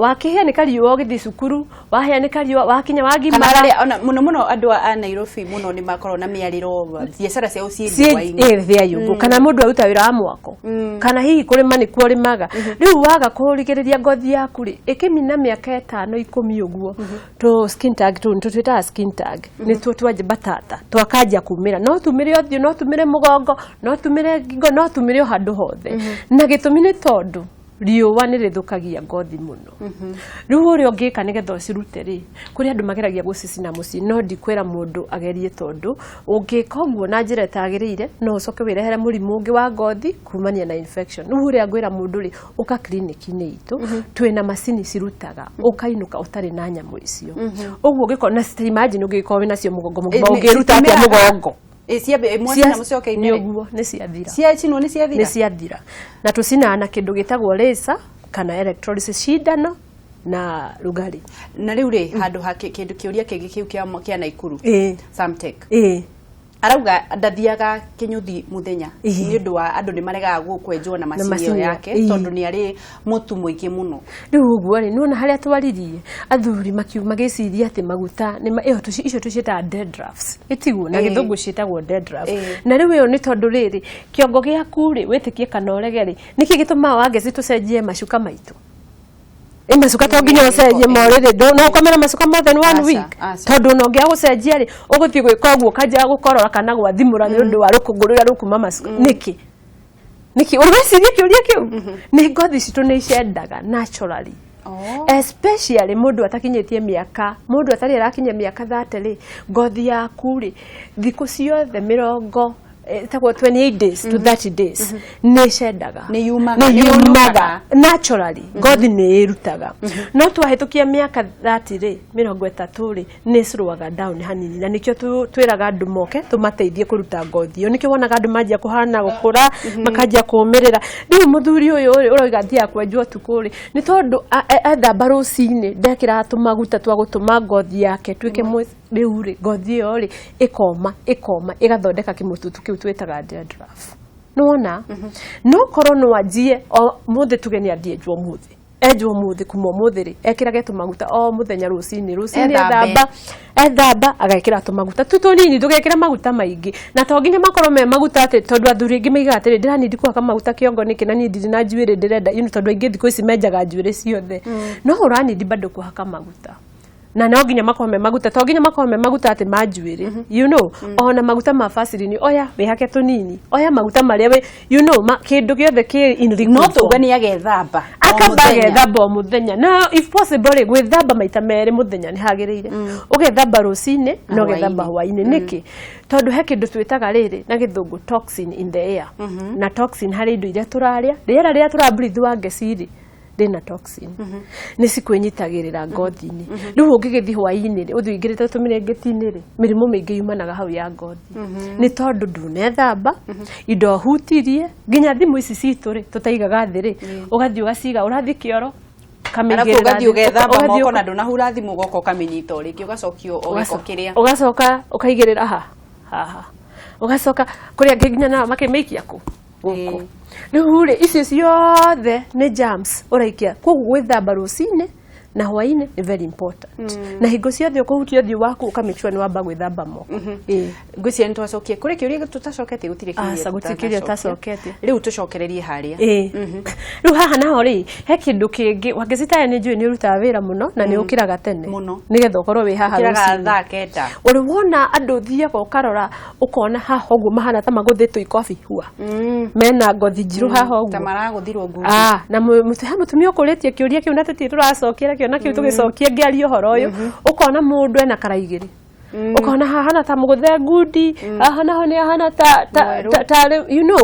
Wakĩhĩa nĩ kariũa ũgĩthiĩ cukuru, wahĩa nĩ kariũa wakinya wagimara. Ona mũno mũno andũ a Nairobi mũno nĩ makoragwo na mĩarĩro, biacara ciao ciĩ riũa-inĩ. Thĩa yũngũ, kana mũndũ aruta wĩra wa mwako, kana hihi kũrĩma nĩkuo ũrĩmaga. Rĩu waga kũrigĩrĩria ngothi yaku rĩ, ĩkĩmina mĩaka 5 10 ũguo, tũ skin tag tũ tũtwĩtaga skin tag, nĩtuo twanjia batata twakanjia kumĩra. No tumĩre ũthiũ, no tumĩre mũgongo, no tumĩre ngingo, no tumĩre o handũ hothe. Na gĩtũmi nĩ tondũ riũa nĩ rĩthũkagia ngothi mũno. Rĩu ũrĩa ũngĩka nĩgetha ũcirute rĩ, kũrĩ andũ mageragia gũcicina mũciĩ, no ndikwĩra mũndũ agerie, tondũ ũngĩka ũguo na njĩra ĩtagĩrĩire no ũcoke wĩrehere mũrimũ ũngĩ wa ngothi kumania na infection. Rĩu ũrĩa ngwĩra mũndũ rĩ, ũka clinic-inĩ itũ, twĩna macini cirutaga, ũkainũka ũtarĩ na nyamũ icio. Ũguo ũngĩkorwo na imagine ũngĩkorwo wĩnacio mũgongo mũgima, ũngĩruta atĩa mũgongo? Nĩũguo nĩ ciathira. Ciacinwo nĩ ciathira? Nĩ ciathira. Na tũcinaga na kĩndũ gĩtagwo laser kana electrolysis, cindano na rugarĩ. Na rĩu rĩ, handũ ha kĩndũ kĩũria kĩngĩ kĩu kĩa Naikuru, Samtech. Arauga ndathiaga kĩnyũthi mũthenya nĩ ũndũ wa andũ nĩ maregaga gũkwenjwo na macini ĩyo yake, tondũ nĩ arĩ mũtu mũingĩ mũno. Rĩu ũguo rĩ, nĩwona harĩa twaririe athuri magĩciria atĩ maguta ĩyo icio tũciĩtaga dandruffs, ĩtiguo na gĩthũngũ ciĩtagwo dandruff. Na rĩu ĩyo nĩ tondũ rĩrĩ, kĩongo gĩaku rĩ, wĩtĩkie kana ũrege rĩ, nĩkĩ gĩtũmaga Wangeci tũcenjie macuka maitũ? Macuka to nginya ũcenjie morĩrĩ, no ũkomere macuka more than 1 week, tondũ ona ũngĩaga gũcenjia rĩ, ũgũthiĩ gwĩka ũguo ũkanjia gũkorora kana gwathimũra nĩ ũndũ wa rũkũngũ rũrĩa rũkuma macuka. Nĩkĩ? Nĩkĩ? Ũreciria kĩũria kĩu? Nĩ ngothi citũ nĩ icendaga naturally. Especially mũndũ atakinyĩtie mĩaka, mũndũ atarĩ arakinyia mĩaka 30 rĩ, ngothi yaku rĩ, thikũ ciothe mĩrongo ĩtagwo 28 days to 30 days nĩ ĩcendaga, nĩ yumaga naturally, ngothi nĩ ĩrutaga. No twahĩtũkia mĩaka 30 rĩ, 30 rĩ, nĩ ĩcũrũaga down hanini, na nĩkĩo twĩraga andũ moke tũmateithie kũruta ngothi ĩyo. Nĩkĩo wonaga andũ manjia kũhana gũkũra, makanjia kũũmĩrĩra. Rĩu mũthuri ũyũ ũroiga athiaga kwenjwo ũtukũ rĩ, nĩ tondũ ethamba rũcinĩ ndekĩraga tũmaguta twa gũtũma ngothi yake tuĩke rĩu rĩ, ngothi ĩyo rĩ ĩkoma ĩkoma ĩgathondeka kĩmũtutu kĩu twĩtaga dandruff. Nĩwona? No korwo no anjie o mũthĩ, tuge nĩ athiĩ enjwo ũmũthĩ, enjwo ũmũthĩ, kuma ũmũthĩ rĩ, ekĩrage tũmaguta o mũthenya rũcinĩ, rũcinĩ ethamba agekĩra tũmaguta tu tũnini, ndũgekĩre maguta maingĩ, na to nginya makorwo me maguta atĩ, tondũ athuri aingĩ maigaga atĩrĩ, ndĩranindi kũhaka maguta kĩongo nĩkĩ na niĩ ndirĩ na njuĩrĩ ndĩrenda, tondũ aingĩ thikũ ici menjaga njuĩrĩ ciothe. No ũranindi bado kũhaka maguta, na no nginya makorwo me maguta, to nginya makorwo me maguta atĩ ma njuĩrĩ, you know, ona maguta ma Vaseline, oya wĩhake tũnini, oya maguta marĩa we, you know, kĩndũ gĩothe kĩ in liquid form. No tuge nĩ agethamba akamba agethamba o mũthenya, na if possible rĩ, gwĩthamba maita merĩ mũthenya nĩ hagĩrĩire. Ũgethamba rũcinĩ na ũgethamba hwaĩ-inĩ. Nĩkĩ? Tondũ he kĩndũ twĩtaga rĩrĩ na gĩthũngũ toxin in the air, na toxin harĩ indo iria tũrarĩa, rĩera rĩrĩa tũrabreathe Wangeci rĩ, rĩna toxin, nĩ cikwĩnyitagĩrĩra ngothi-inĩ. Rĩu ũngĩgĩthiĩ hwaĩ-inĩ rĩ, ũthiĩ ũingĩrĩte tũmĩrĩngĩti-inĩ rĩ, mĩrimũ mĩingĩ yumanaga hau ya ngothi, nĩ tondũ ndunethamba, indo hutirie, nginya thimũ ici citũ rĩ, tũtaigaga thĩ rĩ, ũgathiĩ ũgaciga, ũrathiĩ kĩoro, Arabu ũgathiĩ ũgethamba moko na ndũnahura thimũ, ũgoka ũkamĩnyita o rĩngĩ, ũgacokio o gĩko kĩrĩa, ũgacoka ũkaigĩrĩra haha, ũgacoka kũrĩa angĩ nginya nao makĩmĩikia kũ gũkũ. Rĩu rĩ, icio ciothe nĩ germs ũraikia. Koguo gwĩthamba rũcinĩ Na hwaĩ-inĩ nĩ very important. Na hingo ciothe ũkũhutia ũthiũ waku ũka make sure nĩ wamba gwĩthamba moko. Ĩĩ. Ngwĩciria nĩ twacokia kũrĩ kĩũria tũtacoketie, gũtirĩ kĩũria. Aca, gũtirĩ kĩũria ũtacoketie. Rĩu tũcokererie harĩa. Ĩĩ. Rĩu haha naho rĩ, he kĩndũ kĩngĩ Wangĩcitaya, nĩ njũĩ nĩ ũrutaga wĩra mũno na nĩ ũkĩraga tene Mũno. nĩgetha ũkorwo wĩ haha Ũkĩraga rũcinĩ. thaa 9. Ũrĩ wona andũ thiaga ũkarora ũkona haha ũguo mahana ta magũthĩtwo ikobi hua, mena ngothi njirũ haha Ta ũguo? maragũthirwo ngundi. Ah, na he mũtumia ũkũrĩtie kĩũria kĩu na tũtirĩ tũracokia kĩo na kĩu tũgĩcokia ngĩaria ũhoro ũyũ. Ũkona mũndũ ena kara igĩrĩ, ũkona hahana ta mũgũthe ngundi, haha naho nĩ hahana ta Mwerũ. ta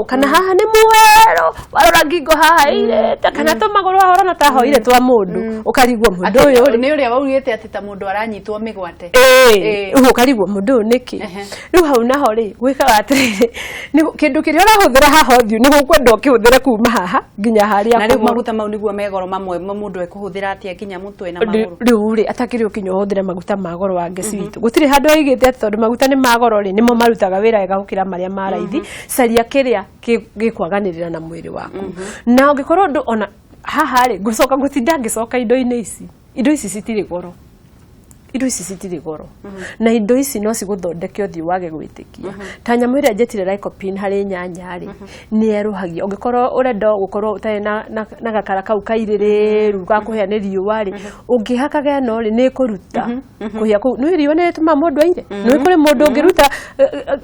kana haha nĩ mwerũ, warora ngingo haha ĩirĩte, kana tũmagũrũ haha ũrona ta hoire twa mũndũ, ũkarigwo mũndũ ũyũ rĩ. Nĩ ũrĩa waugĩte atĩ ta mũndũ aranyitwo mĩgwate. Ĩĩ, rĩu ũkarigwo mũndũ ũyũ nĩkĩ. Rĩu hau naho rĩ, gwĩkaga atĩrĩrĩ, nĩ kĩndũ kĩrĩa ũrahũthĩra haha ũthiũ nĩ gũkwenda ũkĩhũthĩre kuma haha nginya harĩa Na rĩu kũgũrũ. Maguta mau nĩguo megoro mamwe mũndũ ekũhũthĩra atĩa nginya mũtwe na magũrũ? Rĩu rĩ, atakĩrĩ ũkinya ũhũthĩre maguta ma goro wa ngeci witũ, gũtirĩ handũ oigĩte atĩ tondũ maguta nĩ ma goro rĩ, nĩmo marutaga wĩra wega gũkĩra marĩa ma raithi. Caria kĩrĩa gĩkwaganĩrĩra na mwĩrĩ waku. Na ũngĩkorwo ndũ ona haha rĩ, ngũcoka ngũtinda ngĩcoka indo-inĩ ici. Indo ici citirĩ goro, indo ici citirĩ goro, na indo ici no cigũthondeke ũthiũ wage gwĩtĩkia. Ta nyamũ ĩrĩa njĩtire lycopene harĩ nyanya rĩ, nĩ yerũhagia. Ũngĩkorwo ũrenda gũkorwo ũtarĩ na gakara kau kairĩrĩru ga kũhĩa nĩ riũa rĩ, ũngĩhakaga ĩno rĩ, nĩ ĩkũruta kũhĩa kũu. Nĩ riũa nĩ rĩtũmaga mũndũ aire. Nĩ kũrĩ mũndũ ũngĩruta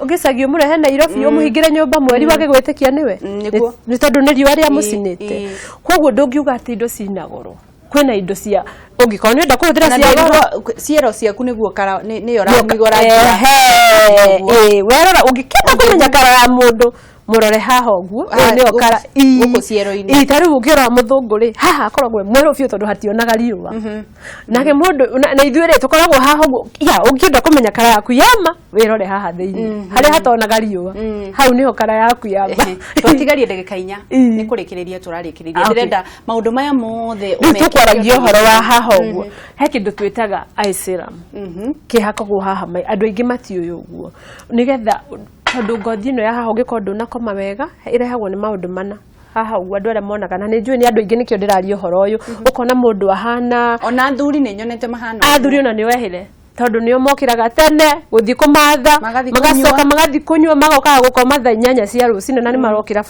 gĩcagi ũmũrehe Nairobi ũmũhingĩre nyũmba mweri wage gwĩtĩkia nĩwe. Nĩguo. Nĩ tondũ nĩ riũa rĩa mũcinĩte. Koguo ndũngiuga atĩ indo cina goro. Kwĩna indo cia ũngĩkorwo nĩ ũrenda kũhũthĩra Na cia goro. ndĩrwo ciero ciaku nĩguo kara nĩyo nĩguo rangi Ehe, ĩĩ, werora ũngĩkenda kũmenya kara ya mũndũ, mũrore haha ũguo. Ah, Ĩyo nĩyo kara. Gũkũ ciero-inĩ. Ii, ta rĩu ũngĩrora mũthũngũ rĩ, haha akoragwo e mwerũ biũ tondũ hationaga riũa. Nake mũndũ na ithuĩ rĩ, tũkoragwo haha ũguo. Ya ũngĩenda kũmenya kara yaku yama, wĩrore haha thĩinĩ harĩa hatonaga riũa, hau nĩho kara yaku yama. Twatigarie ndagĩka 4. Ii. Nĩ kũrĩkĩrĩria tũrarĩkĩrĩria. Ah, okay. Ndĩrenda maũndũ maya mothe Rĩu ũmekĩre. tũkwaragia ũhoro wa haha ũguo, he kĩndũ twĩtaga eye serum kĩhakagwo haha. Andũ aingĩ matiũĩ ũguo, nĩgetha tondũ ngothi ĩno ya haha ũngĩkorwo ndũnakoma wega, ĩrehagwo nĩ maũndũ mana haha ũguo andũ arĩa monaga. Na nĩ njũĩ nĩ andũ aingĩ nĩkĩo ndĩraria ũhoro ũyũ, ũkona mũndũ ahana Ona athuri nĩ nyonete mahana. Athuri ona nĩ wehire tondũ nĩo mokĩraga tene gũthiĩ kũmatha, Magathiĩ magacoka kũnyua. Magathiĩ kũnyua, magokaga gũkoma thaa 8 cia rũcinĩ na nĩ marokĩra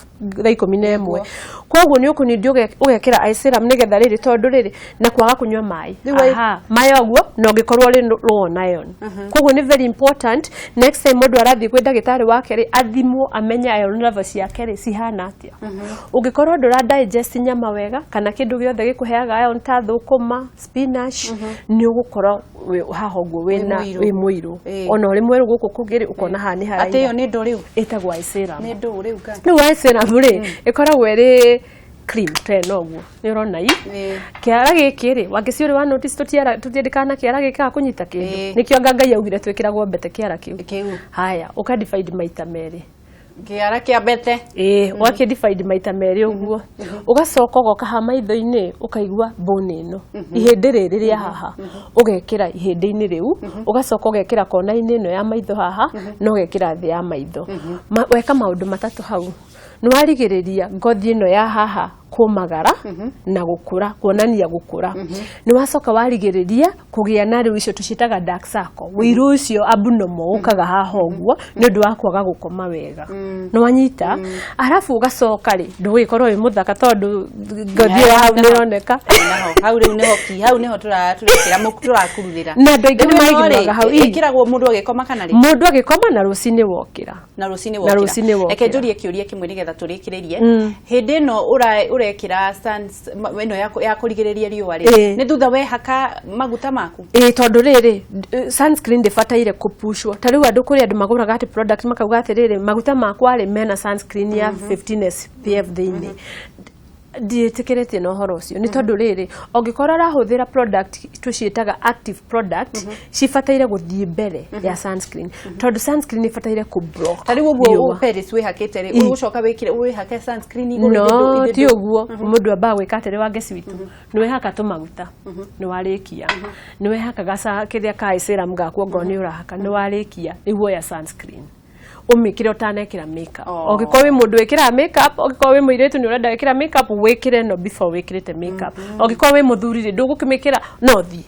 thaa 11. Koguo nĩ ũkũnindi ũgekĩra eye serum nĩgetha rĩrĩ, tondũ rĩrĩ na kwaga kũnyua maĩ. Aha, maĩ ũguo na ũngĩkorwo ũrĩ low on iron. Koguo nĩ very important, next time mũndũ arathiĩ kwĩ ndagĩtarĩ wake rĩ, athimwo amenye iron level ciake rĩ cihana atĩa. Ũngĩkorwo ndũra digest nyama wega kana kĩndũ gĩothe gĩkũheaga iron ta thũkũma, spinach, nĩ ũgũkorwo haha ũguo wĩna Wĩ mũirũ. Wĩ mũirũ. Ona ũrĩ mwerũ gũkũ kũngĩ rĩ, ũkona haha nĩ Atĩ haraira. ĩyo nĩ ndũ rĩu? Ĩtagwo eye serum. Nĩ ndũ rĩu ka? Rĩu eye serum rĩ, ĩkoragwo ĩrĩ cream ta ĩno ũguo nĩ ũrona i kĩara gĩkĩ rĩ, wangĩci ũrĩ wa notice tũtiendekana na kĩara gĩkĩ kũnyita kĩndũ. Nĩkĩo anga Ngai augire twĩkĩragwo mbete kĩara kĩu. Kĩu. Haya, ũka divide maita merĩ. Kĩara kĩa mbete. Ĩĩ, ũgakĩ divide maita merĩ ũguo, ũgacoka ũgoka haha maitho-inĩ, ũkaigua bone ĩno, ihĩndĩ rĩrĩ rĩa haha, ũgekĩra ihĩndĩ-inĩ rĩu, ũgacoka ũgekĩra kona-inĩ ĩno ya maitho haha, na ũgekĩra thĩ ya maitho. Weka maũndũ matatũ hau, nĩ warigĩrĩria ngothi ĩno ya haha kũmagara na gũkũra, kuonania gũkũra. Nĩ wacoka warigĩrĩria kũgĩa na rĩu icio tũciĩtaga dark circle, wĩirũ ũcio abnormal ũkaga haha ũguo nĩ ũndũ wa kwaga gũkoma wega. Nĩ wanyita? Arabu ũgacoka rĩ, ndũgũgĩkorwo wĩ mũthaka tondũ ngothi ĩyo hau nĩ ĩroneka. Naho hau rĩu nĩho ki hau nĩho tũrekĩra tũrakururĩra. Na andũ aingĩ Rĩu ĩno rĩ, nĩmaignuaga hau. Ii. Ĩkĩragwo mũndũ agĩkoma kana rĩ? Mũndũ agĩkoma na rũcinĩ wokĩra. Na rũcinĩ Na wokĩra. rũcinĩ wokĩra. Reke njũrie kĩũria kĩmwe nĩgetha tũrĩkĩrĩrie. Hĩndĩ ĩno ũrekĩra ĩno ya kũrigĩrĩria riũa rĩ, nĩ thutha wehaka maguta maku? Ĩĩ, tondũ rĩrĩ, sunscreen ndĩbataire kũpushwo. Ta rĩu andũ, kũrĩ andũ magũraga atĩ product makauga atĩrĩrĩ, maguta makwa rĩ, mena sunscreen ya 15 SPF thĩinĩ. Ndiĩtĩkĩrĩtie na ũhoro ũcio, nĩ tondũ rĩrĩ, ũngĩkorwo ũrahũthĩra product tũciĩtaga active product, cibataire gũthiĩ mbere ya sunscreen, tondũ sunscreen ĩbataire kũ block Ta rĩu ũguo riũa. Paris wĩhakĩte rĩ, ũgũcoka wĩkĩre wĩhake sunscreen igũrũ? No ti ũguo. Mũndũ ambaga gwĩka atĩrĩ, wangeci witũ, nĩ wehaka tũmaguta, nĩ warĩkia, nĩ wehaka gaca kĩrĩa ka serum gaku, ongorwo nĩ ũrahaka, nĩ warĩkia, rĩu woya sunscreen. Ũmĩkĩre ũtanekĩra makeup. Oh. Ũngĩkorwo wĩ mũndũ wĩkĩraga makeup, ũngĩkorwo wĩ mũirĩtu nĩ ũrenda gwĩkĩra makeup, wĩkĩre ĩno before wĩkĩrĩte makeup. Ũngĩkorwo wĩ mũthuri rĩ, ndũgũkĩmĩkĩra no thiĩ,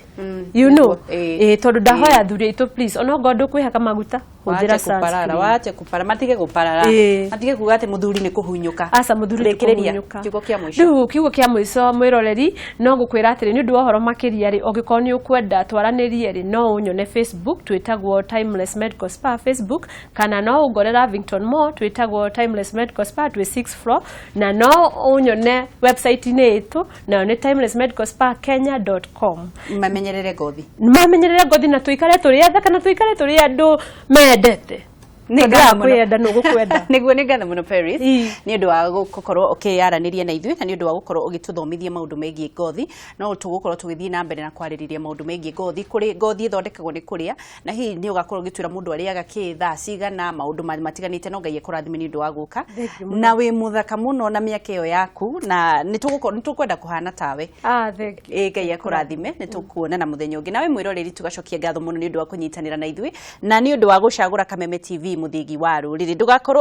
you know. Ĩĩ. Ĩĩ, tondũ ndahoya athuri aitũ, please, ona okorwo ndũkwĩhaka maguta, hũthĩra Wache kuparara. sunscreen. Wache kuparara, matige guparara. Ĩĩ. Matige kuga atĩ mũthuri nĩ kũhunyũka. Aca, mũthuri ti Rĩkĩrĩria, kũhunyũka. Kiugo kĩa mũico. Rĩu kiugo kĩa mũico, mwĩroreri, no gũkwĩra atĩrĩ, nĩ ũndũ wa ũhoro makĩria rĩ, ũngĩkorwo nĩ ũkwenda twaranĩrie rĩ, no ũnyone Facebook, twĩtagwo Timeless Medical Spa Facebook, kana no ũngore Lavington Mall, twĩtagwo Timeless Medical Spa, twĩ 6 floor, na no ũnyone website-inĩ ĩtũ, nayo nĩ timelessmedicalspakenya.com. Mamenyerere ngothi. Mamenyerere ngothi na tũikare tũrĩ athaka na tũikare tũrĩ andũ mendete. Nĩ Tondũ ngatho mũno. kwĩyenda nĩ ũgũkwenda. Nĩguo, nĩ ngatho mũno, Paris, Ii. nĩ ũndũ wa gũkorwo ũkĩaranĩria na ithuĩ na nĩ ũndũ wa gũkorwo ũgĩtũthomithia maũndũ megiĩ ngothi. No tũgũkorwo tũgĩthiĩ na mbere na kwarĩrĩria maũndũ megiĩ ngothi, kũrĩ ngothi ĩthondekagwo nĩ kũrĩa, na hihi nĩ ũgakorwo ũgĩtwĩra mũndũ arĩaga kĩ, thaa cigana, maũndũ matiganĩte. No Ngai akũrathime nĩ ũndũ wa gũka. Thank you mũno. Na wĩ mũthaka mũno na mĩaka ĩyo yaku, na nĩ tũkwenda kũhana tawe. Ah, thank you. Ĩ, Ngai akũrathime, nĩ tũkuonana mũthenya ũngĩ. Nawe mwĩroreri, tũgacokia ngatho mũno nĩ ũndũ wa kũnyitanĩra na ithuĩ na nĩ ũndũ wa gũcagũra Kameme TV, mũthĩgi wa rũrĩrĩ. Ndũgakorwo